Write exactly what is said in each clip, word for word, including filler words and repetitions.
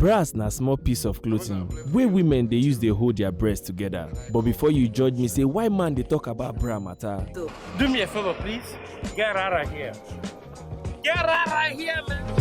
Bras na small piece of clothing wey women dey use dey hold their breast together. But before you judge me say why man dey talk about bra matter, Do me a favor, please. Get out of here. Get out of here, man.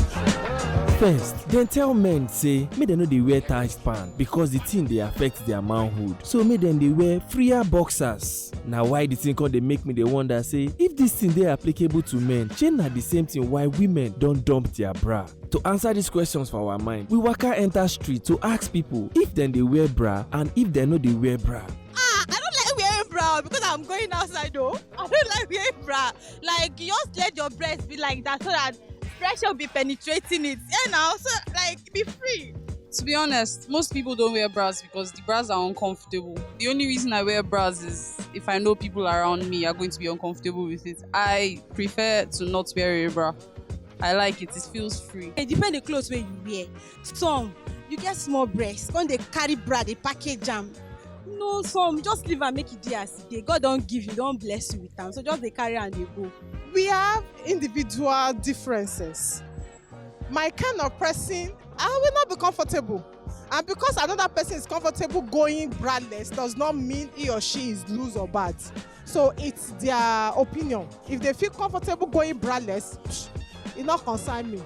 First, dem tell men say make dem no dey wear tight pant because the thing dey affect their manhood. So make dem dey wear freer boxers. Na why the thing come dey make me dey wonder say if this thing dey applicable to men, shey na the same thing why women don dump their bra? To answer these questions for our mind, we waka enter street to ask people if dem dey wear bra and if dem no dey wear bra. Ah, I don't like wearing bra because I'm going outside though. I don't like wearing bra. Like, you just let your breast be like that so that pressure will be penetrating it. Yeah, now, so like, be free. To be honest, most people don't wear bras because the bras are uncomfortable. The only reason I wear bras is if I know people around me are going to be uncomfortable with it. I prefer to not wear a bra. I like it, it feels free. It depends the clothes where you wear. Some, you get small breasts, when they carry bra, they package am. No, some, just leave and make it dey as e dey. God don't give you, don't bless you with am. So just they carry and they go. We have individual differences. My kind of person, I will not be comfortable. And because another person is comfortable going braless does not mean he or she is loose or bad. So it's their opinion. If they feel comfortable going braless, it not concern me.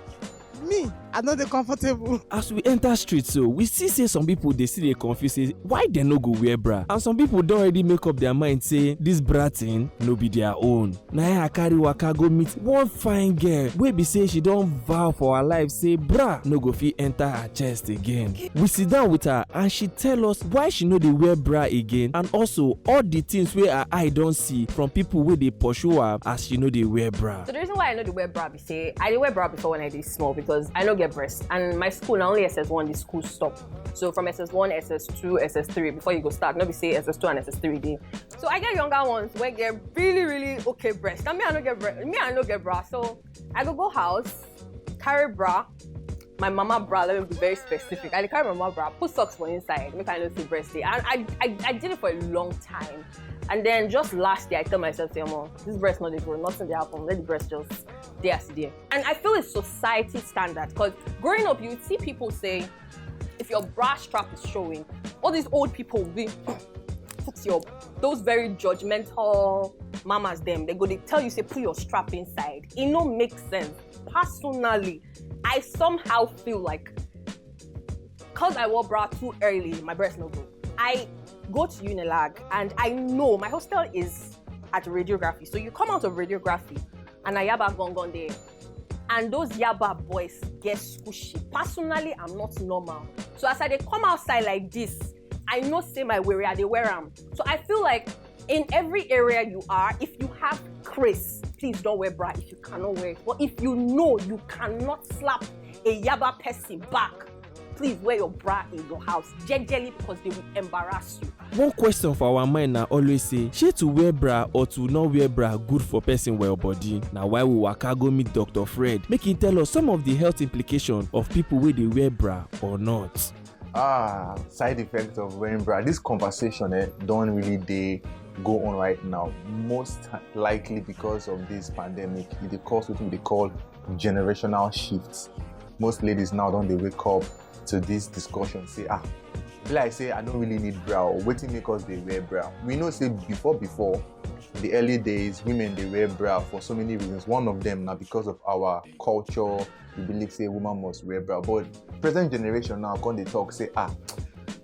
Me, I know they're comfortable. As we enter street so, we see say some people dey still dey confuse say why dem no go wear bra, and some people don already make up their mind say this bra thing no be their own. Na im I carry waka go meet one fine girl wey be say she don vow for her life say bra no go fit enter her chest again. We sit down with her and she tell us why she no dey wear bra again and also all the things wey her eye don see from people wey dey pursue her as she no dey wear bra. So the reason why I no dey wear bra be say I dey wear bra before when I dey small because I no get breast, and my school na only S S one the school stop. So from S S one, S S two, S S three before you go start, no be say S S two and S S three dey. So I get younger ones wey get really really okay breast, and me I no get breast, me I no get bra, so I go go house, carry bra, my mama bra, let me be very specific. I dey carry my mama bra, put socks for inside, make I no see breast dey. And I, I, I did it for a long time. And then just last year, I tell myself, say, "Omo, this breast no dey grow, nothing dey happen. Let the breast just dey as e dey." And I feel it's society standard because growing up, you would see people say, if your bra strap is showing, all these old people will be put your those very judgmental mamas dem. They go, they tell you say put your strap inside. It no make sense. Personally, I somehow feel like because I wore bra too early, my breast no grow. I go to Unilag and I know my hostel is at radiography. So you come out of radiography and a yaba gangan there. And those yaba boys get squishy. Personally, I'm not normal. So as I dey come outside like this, I know say my wear, I dey wear am. So I feel like in every area you are, if you have Chris, please don't wear bra if you cannot wear it. But if you know you cannot slap a yaba person back, please wear your bra in your house, jejely, because they will embarrass you. One question for our mind na always say, shey to wear bra or to not wear bra good for person well body? Na why we waka go meet Doctor Fred, make him tell us some of the health implications of people wey dey wear bra or not. Ah, side effects of wearing bra. This conversation eh, don't really dey go on right now. Most likely because of this pandemic, it dey cause wetin we dey call generational shifts. Most ladies now don dey wake up to this discussion, say, "Ah, be like say I don't really need bra. Wetin make us dey wear bra?" We know say before, before, the early days, women dey wear bra for so many reasons. One of them na because of our culture. We believe say woman must wear bra. But present generation now come dey talk say, "Ah,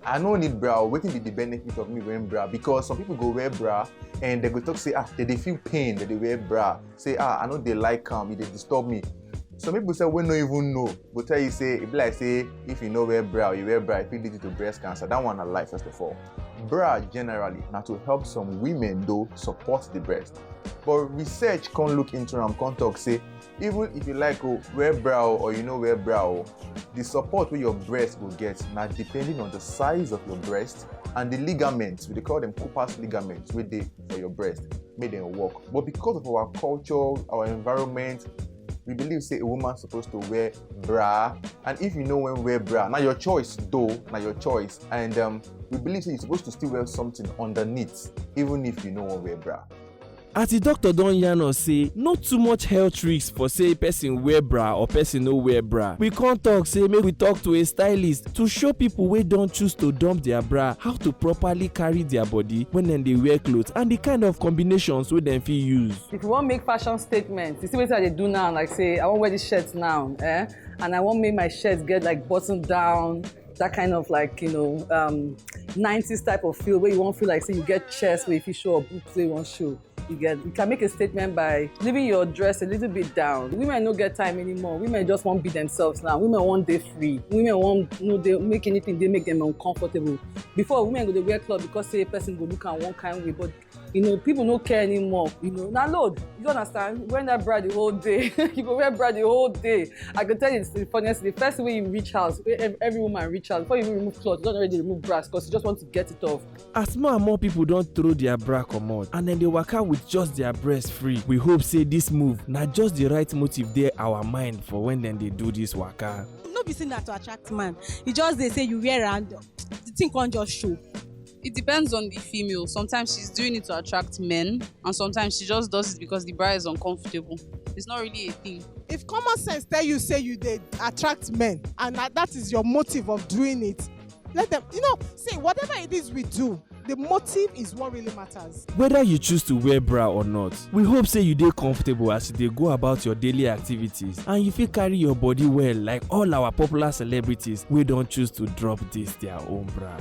I no need bra. Wetin be the benefit of me wearing bra?" Because some people go wear bra and they go talk say, "Ah, they dey feel pain, they dey wear bra." Say, "Ah, I no dey like am, e dey disturb me." Some people say wey no even know go tell you say e be like say if you no wear bra or you wear bra, e fit lead you to breast cancer. That one na lie, first of all. Bra generally na to help some women though support the breast. But research come look into am, come talk say even if you like oh, wear bra oh, or you no wear bra oh, the support wey your breast go get na depending on the size of your breast and the ligaments, we dey call them Cooper's ligaments, wey dey for your breast, make dem work. But because of our culture, our environment, we believe say a woman supposed to wear bra. And if you know when wear bra, now your choice though, now your choice. And um, we believe say you're supposed to still wear something underneath, even if you know when wear bra. As the doctor don yarn us say no too much health risk for say person wear bra or person no wear bra, we come talk say make we talk to a stylist to show people wey don choose to dump their bra how to properly carry their body when dem dey wear clothes and the kind of combinations wey dem fit use. If you wan make fashion statement, you see wetin I dey do now, like say I wan wear this shirt now, eh? And I wan make my shirt get like button down, that kind of, like, you know, um, nineties type of feel where you wan feel like say you get chest where you fit show or boobs wey you wan show. You get, you can make a statement by leaving your dress a little bit down. Women no get time anymore. Women just wan be themselves now. Women wan dey free. Women wan no dey make anything dey make them uncomfortable. Before, women go dey wear cloth because say person go look am one kind way, but you know, people no care anymore. You know, na load. You understand? Wearing that bra the whole day. You go wear bra the whole day. I go tell you the funniest thing. The first way you reach house, where ev- every woman reach house, before you even remove clothes, you don already remove bras because you just want to get it off. As more and more people don throw their bra comot and then they waka with just their breast free, we hope say this move na just the right motive dey our mind for when dem dey do this waka. No be say na to attract man, e just dey say you wear am, the thing come just show. It depends on the female. Sometimes she's doing it to attract men, and sometimes she just does it because the bra is uncomfortable. It's not really a thing. If common sense tell you say you dey attract men and that, that is your motive of doing it, let them, you know, say whatever it is we do, the motive is what really matters. Whether you choose to wear bra or not, we hope say you dey comfortable as you dey go about your daily activities and you fit carry your body well like all our popular celebrities wey don choose to drop this their own bra.